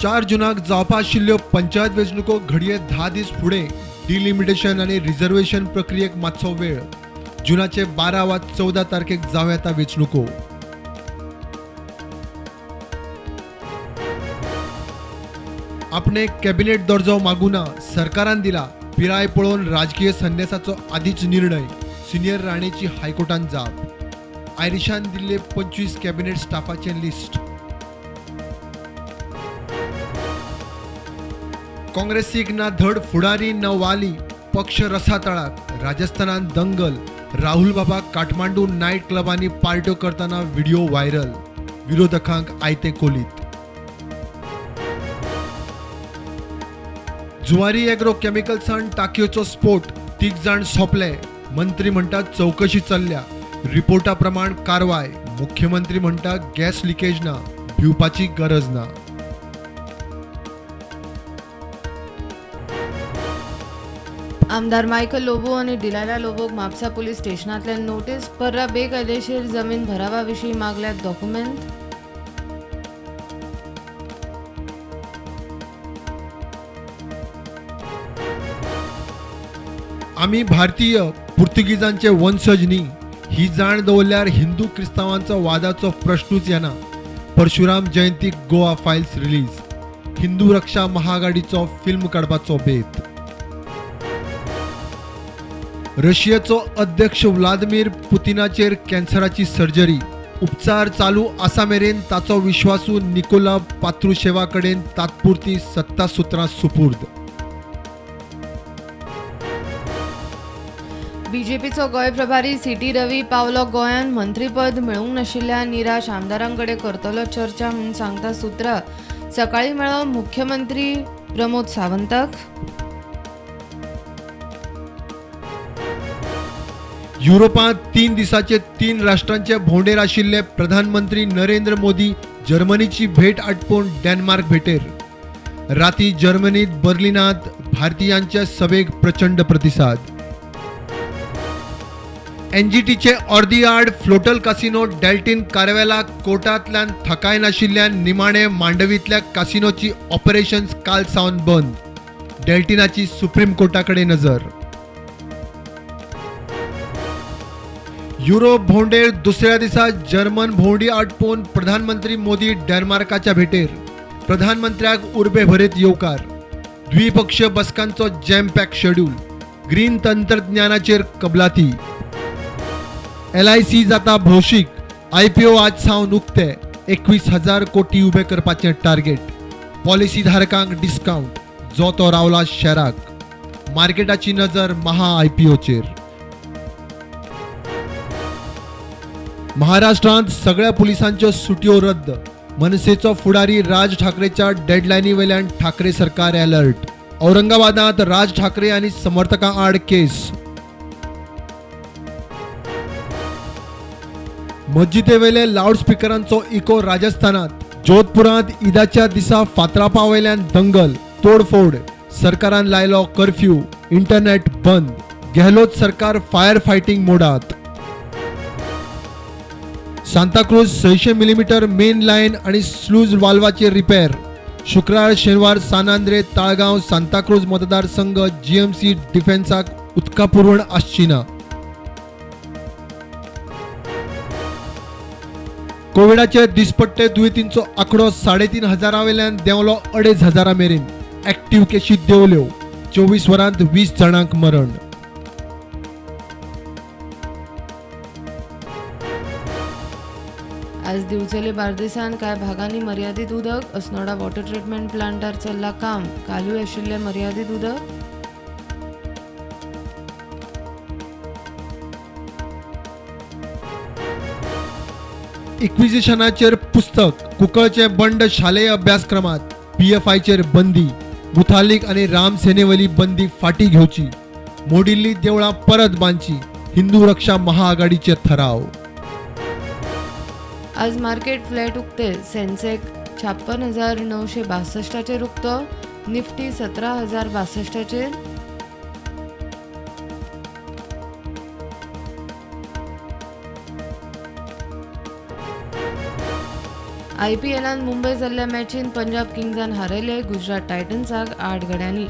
4 जुनाक जावपा आशिल्ल्यो पंचायत वेंचणुको घडये 10 दीस फुडें. डिलिमिटेशन आनी रिझर्वेशन प्रक्रियेक मातसो वेळ. जुनाचे 12 वा 14 तारखेक जावं येता वेंचणुको. आपणे कॅबिनेट दर्जो मागूना, सरकारान दिला. पिराय पळोवन राजकीय संन्यासाचो आदींच निर्णय. सिनियर राणेची हायकोर्टान जाप. आयरिशान दिल्ले 25 कॅबिनेट स्टाफाचें लिस्ट. काँग्रेसीक ना धड फुडारी ना वाली, पक्ष रसातळाक. राजस्थानान दंगल. राहुल बाबा काठमांडू नायट क्लबांनी पार्ट्यो करतना व्हिडिओ व्हायरल. विरोधकांक आयते कोलीत. जुवारी एग्रो केमिकल्सान टाकयोचो स्फोट, 3 जाण सोंपले. मंत्री म्हणटा चवकशी चल्ल्या, रिपोर्टा प्रमाण कारवाय. मुख्यमंत्री म्हणटा गॅस लिकेज ना, भिवपाची गरज ना. आमदार मायकल लोबो आनी डिलायला लोबोक म्हापसा पुलीस स्टेशनांतल्यान नोटीस. पर्रा बेकायदेशीर जमीन भरावा विशीं मागल्यात डॉक्युमेंट. आमी भारतीय, पुर्तुगीजांचे वंशज न्ही ही जाण दवरल्यार हिंदू क्रिस्तांवांचो वादाचो प्रश्नूच येना. परशुराम जयंतीक गोवा फायल्स रिलीज. हिंदू रक्षा महाआघाडीचो फिल्म काडपाचो बेत. रशियेचो अध्यक्ष व्लादिमीर पुतिनाचेर कॅन्सराची सर्जरी. उपचार चालू आसा मेरेन ताचो विश्वासू निकोला पात्रुशेवा कडेन तात्पुरती सत्तासुत्रां सुपूर्द. बीजेपीचो गोंय प्रभारी सीटी रवी पावलो गोंयांत. मंत्रीपद मेळूंक नाशिल्ल्या निराश आमदारां कडेन करतलो चर्चा म्हूण सांगता सुत्रां. सकाळीं मेळ्ळो मुख्यमंत्री प्रमोद सावंताक. युरोपांत 3 दिसाचे 3 राष्ट्रांचे भोंवडेर आशिल्ले प्रधानमंत्री नरेंद्र मोदी जर्मनीची भेट आटपून डेन्मार्क भेटेर. राती जर्मनीत बर्लिनांत भारतीयांच्या सभेक प्रचंड प्रतिसाद. एनजीटीचे अर्दी आड फ्लोटल कासिनो डेल्टीन कारवेला कोर्टांतल्यान थकाय नाशिल्ल्यान निमाणे मांडवींतल्या कासिनोची ऑपरेशन्स काल सावन बंद. डेल्टिनाची सुप्रीम कोर्टा कडेन नजर. युरोप भोंवडेर दुसऱ्या दिसा जर्मन भोंवडी आटपून प्रधानमंत्री मोदी डेन्मार्काच्या भेटेर. प्रधानमंत्र्याक उर्बे भरीत येवकार. द्विपक्षीय बसकांचो जॅम पॅक शेड्यूल. ग्रीन तंत्रज्ञानाचेर कबलाती. LIC जाता भौशीक. IPO आज सावन उक्ते. 21,000 कोटी उबे करपाचें टार्गेट. Policy धारकांक discount. जो तो रावला शॅराक. मार्केटाची नजर महा IPOचेर. महाराष्ट्रांत सगळ्या पुलिसांच्यो सुटयो रद्द. मनसेचो फुडारी राज ठाकरेच्या डेडलायनी वेल्यान ठाकरे सरकार अलर्ट. औरंगाबादांत राज ठाकरे आनी समर्थकां आड केस. मस्जिदेवेले लावडस्पिकरांचो इको राजस्थानात. जोधपुरांत ईदाच्या दिसा फातरापा वयल्यान दंगल, तोडफोड. सरकारान लायलो कर्फ्यू, इंटरनेट बंद. गेहलोत सरकार फायर फायटींग मोडात. सांताक्रूज 600 मिलीमीटर मेन लायन आनी स्लूज वाल्वाचे रिपेर. शुक्रार शेनवार सान आंद्रे, ताळगांव, सांताक्रूज मतदारसंघ जीएमसी डिफेन्साक उदका पुरवण आसची ना. कोविडाचे दिसपट्टे दुयेंतींचो आंकडो 3,500 वयल्यान देंवलो 2,500 मेरेन. ऍक्टिव्ह केशी देंवल्यो. 24 वरांत 20 जाणांक मरण. आज दिवचले बार्देसांत कांय भागांनी मर्यादीत उदक. अस्नोडा वॉटर ट्रिटमेंट प्लांटार चल्ला काम. कालूय आशिल्लें मर्यादीत उदक. इक्विजिशनाचेर पुस्तक. कुंकळचे बंड शालेय अभ्यासक्रमात. PFIचेर बंदी. मुथालीक आनी राम सेनेवयली बंदी फाटीं घेवची. मोडिल्लीं देवळां परत बांदची. हिंदू रक्षा महाआघाडीचे ठराव. आज मार्केट फ्लॅट उक्ते. सेन्सेक्स 56,962चेर उक्तो. निफ्टी 17,062चेर. आयपीएलान मुंबय जाल्ल्या मॅचीन पंजाब किंग्सान हारयले गुजरात टायटन्साक 8 गड्यांनी.